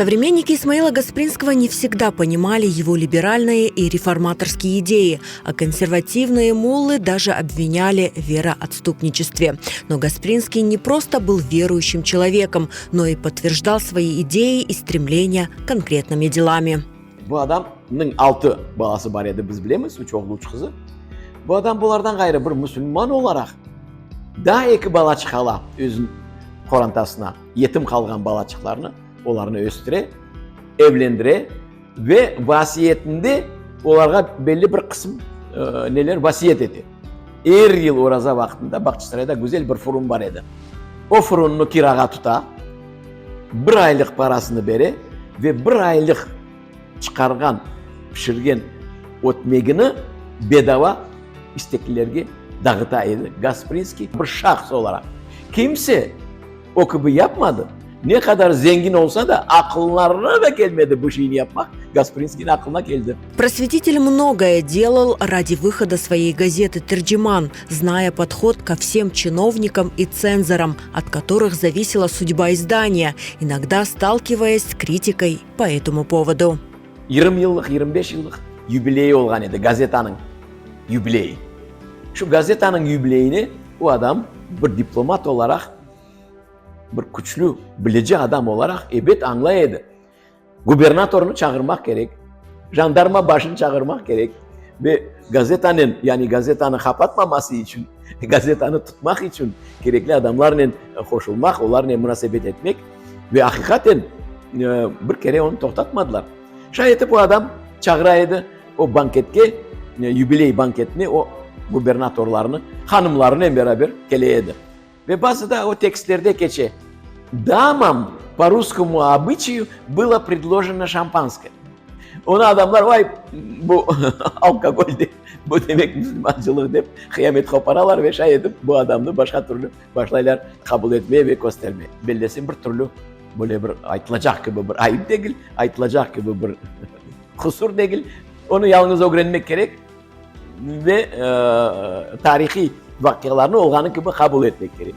Современники Исмаила Гаспринского не всегда понимали его либеральные и реформаторские идеи, а консервативные муллы даже обвиняли в вероотступничестве. Но Гаспринский не просто был верующим человеком, но и подтверждал свои идеи и стремления конкретными делами. Bu adamnıñ altı balası bar edi, biz bilemiz, üç oğlu, üç qızı. Bu adam bulardan ğayrı bir musulman olaraq daa eki balaçıq ala özüniñ qorantasına, yetim qalğan balaçıqlarnı, olarnı östüre, evlendire ve vasiyetinde olarğa belli bir qısım neler vasiyet ete. Er yıl oraza vaqtında Bağçasarayda güzel bir furun bar edi. O furunnı kirağa tuta, bir aylıq parasını bere ve bir aylıq çıqarğan, pişirgen ötmegini bedava isteklilerge dağıta edi. Gasprinskiy bir şahs olaraq kimse o kibi yapmadı. Ne qadar zengin olsa da, aqıllarına da kelmedi bu şeyni yapmaq, Gasprinskiyniñ aqılına keldi. Просветитель многое делал ради выхода своей газеты «Терджиман», зная подход ко всем чиновникам и цензорам, от которых зависела судьба издания, иногда сталкиваясь с критикой по этому поводу. 20 yıllıq, 25 yıllıq yubileyi olğan edi, gazetanıñ yubileyi. Şu gazetanıñ yubileyine o adam bir diplomat olaraq, bir küçlü, bilici adam olaraq ebet añlay edi. Gubernatornı çağırmaq kerek, jandarma başını çağırmaq kerek ve gazetanen, yani gazetanı qapatmaması içün, gazetanı tutmaq içün kerekli adamlarnen qoşulmaq, olarnen munasebet etmek ve aqiqaten bir kere onı toqtatmadılar. Şay etip o adam çağıra edi o banketke, yubiley banketine o gubernatorlarnı hanımlarınen beraber kele edi. Ve bazıda o tekstlerde keçe, Damam po russkomu obıçayu bylo predloženo şampanskoye. Onı adamlar, vay, bu alkogol dep, bu demek musulmancılıq dep qıyamet qoparalar ve şay etip bu adamnı başqa türlü başlaylar qabul etmeye ve köstermeye. Bellesem bir türlü böyle bir aytılacaq kibi bir ayıp degil, aytılacaq kibi bir qusur degil. Onı yalıñız ögrenmek kerek. Ve tarihiy vaqialarnı olğanı kibi qabul etmek kerek.